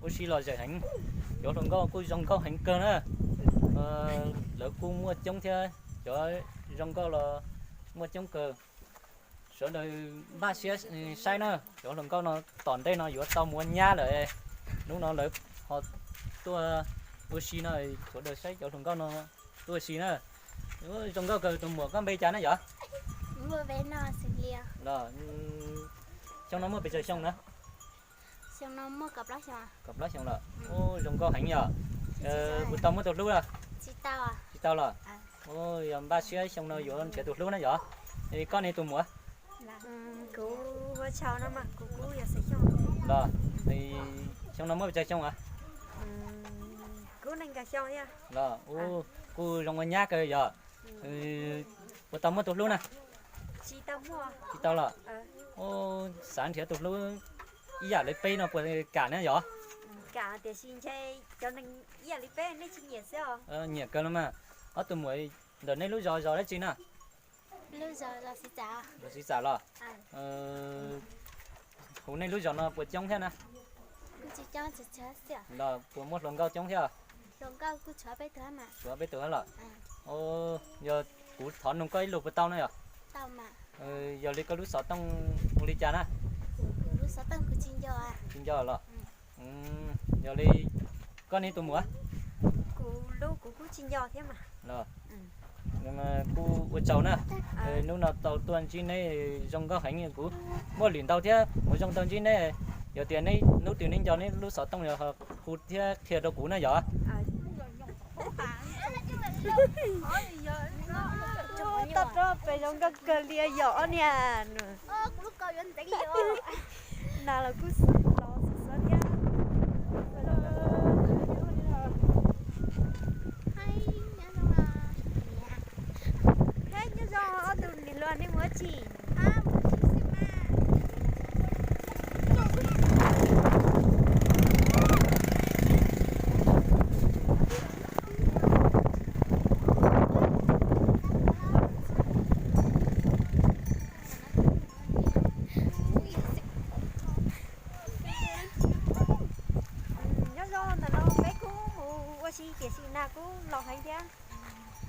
Ua si los zem heev, cov hluas nkauj kuj zoo nkauj heev kawg na. Lawv kuj muaj coob thiab, cov zoo nkauj los muaj coob kawg. Sawv daws npaj siab saib na, cov hluas nkauj no tom ntej no yuav tau mus ua nyab lawm. Hnub no lawv ho tuaj ua si no, sawv daws saib cov hluas nkauj no tuaj ua si na. Zoo nkauj kawg. Tus muam koj npe cas na yom? Los, xyoo no muaj pes tsawg xyoo na? Kaum plaub xyoo lawm. Zoo nkauj heev yom. Puas tau muaj tus hlub los? Tsis tau los? Yog npaj siab xyoo no yuav nrhiav tus hlub na yom. Koj ne tus muam? Los, xyoo no muaj pes tsawg xyoo? Los, kuj zoo ua nyab kawg yom. Puas tau muaj tus hlub na? Tsis tau los? Xav nrhiav tus hlub ib yam li peb no puas kam na yom? Nyiam kawg los mas. Ob tug muam, ntawm nej lub zos zos dab tsi na? Los Xiv Xam los? Hauv nej lub zos no puas coob thiab na? Los puas muaj hluas nkauj coob thiab? Tshuav peb tug los? Yog kuv thov nug koj ib lus puas tau na yom? Yog li koj lub xov tooj hu li cas na? Tsis nco los? Yog li koj ne tus muam? Kuv lub kuv kuj tsis nco thiab mas. Los, kuj ua tsaug na. Hnub no tau tuaj ntsib neb zoo nkauj heev, kuv muaj lwm ntau thiab mus zoo tau ntsib neb. Yog tias neb hnub twg neb nco neb lub xov tooj yog hu thiab qhia rau kuv na yom. Toj roob pem zoo nkauj kawg li yom ob niag. Nas los kuj los xwb thiab. Nyob zoo ob tug niam hluas, nej mus dab tsi? Nyob zoo, ntawm no peb kuj mus ua si tiam sis nas kuj los heev thiab.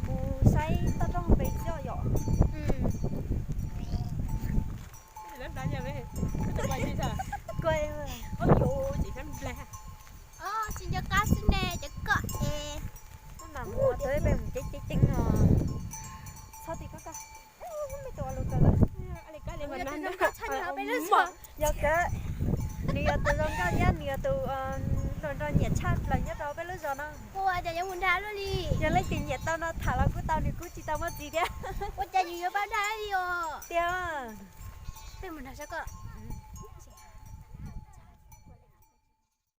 Mus saib toj roob pem xwb yom. Tsis nco qab xwb ne, cov koj es. Mam mus ua tau peb mus ceev ceev ceev no. Txhob ti koj koj. Yog kawg, nws yog tus zoo nkauj thiab nws yog tus hluas nraug nyiam tshaj plaws nyob rau peb lub zos no. Ua cas yuav mus nrag luaj li? Yog leej twg nyiam tau no tham los kuj tau, nws kuj tsis tau muaj txiv thiab. Ua cas yus yuav pab dag li os? Tiag. Peb mus nrag saib koj.